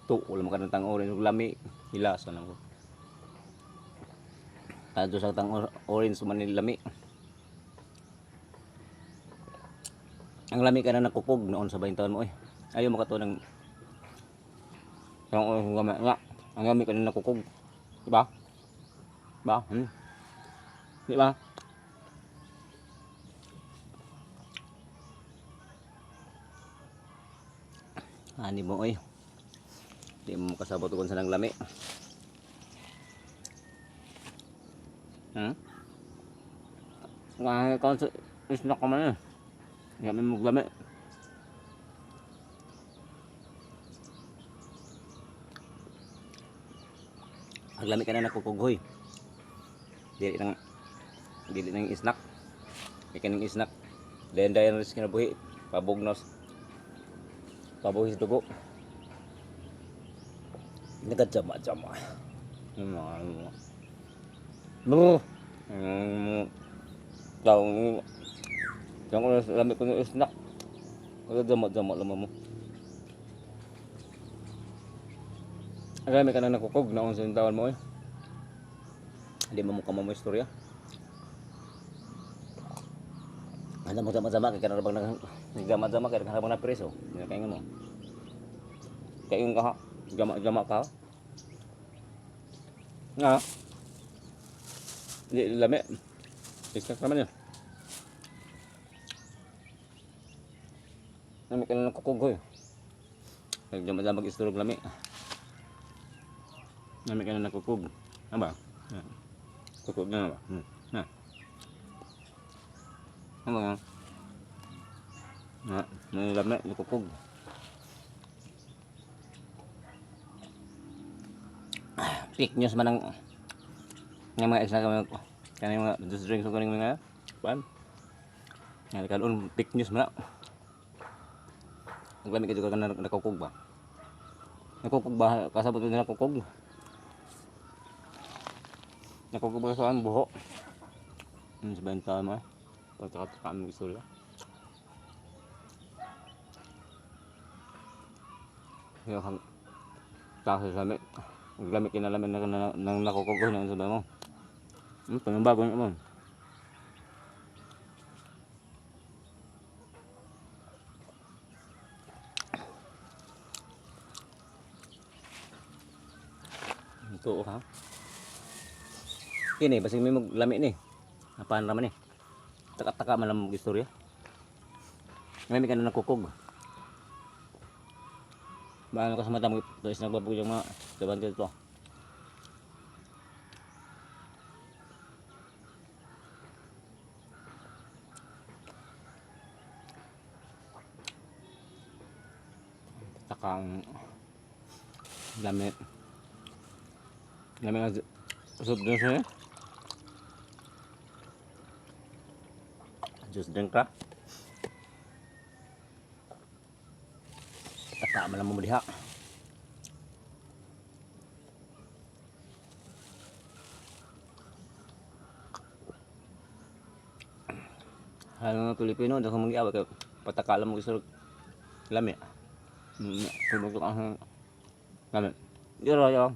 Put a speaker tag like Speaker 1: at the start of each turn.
Speaker 1: Tuol man ka ng tang orange ug lami hilason ako. Kadto sa tang orange man ni lami. Ang lami ka na nakukog noon sa baintaon mo eh. Ayaw mo ka to ng tang orange gamay nga. Ang lami ka na nakukog. Diba? Ba? Hmm? Di ba? Ani mo oy. Di mo kasabot kung sa nang lami. Nga kon sa isna ka man eh. Lami mo lami. Ang lami ka na nakukughoy. Dili nang dili nang isnak. Di ka nang isnak. Dayon dayon rin kinabuhi. Pabugnos. Pabuhi sa dugo. Nagajama-jama. Bro. Tao Yang ko lami ko ng snack. Nagajama-jama lamang mo. Ang lami ka na nakukog na sa tawan mo eh. Hindi mo mukha mo mo istorya. Ano mo jama-jama kay kanang bang nag jama-jama kay kanang na preso. Hindi kay mo. Kay yung ka jama-jama ka. Nga. Hindi lami. Snack naman yun. Lami ka na nakukog eh. Nagjama-jama istorog lami. Lami ka na nakukog. Ano ba? Yan. Kukog na ba? Hmm. Na. Ano ba? Na, may lami, nakukog. Fake news man ang nga mga ex na kami kani mga juice drinks o kaning mga kuan. Nga karon fake news man na. Ang lami kadto ka na nakukog ba? Nakukog ba? Kasabot na nakukog. Nakukog ba sa ang buho? Sa benta mo eh. Pagkakatakaan mo istorya. Kaya kang kasi sa lami. Ang lami kinalamin na, na, nang nakukog na sa mo. Panimbago na mo. Ito ka. Kini basig may maglami ni. Apan raman ni. Taka-taka man lang mag istorya. Lami ka na nakukog. Baano ka sa mata mo, guys, nagbabog yung mga laban dito. Takang lami. Lami nga soft drinks eh. Juice drink ka. Taka man lang mo diha. Halo nga Pilipino, dahil mong giaway kay pataka lang mo isurog lami. Tulog ka ang lami. Diro yo.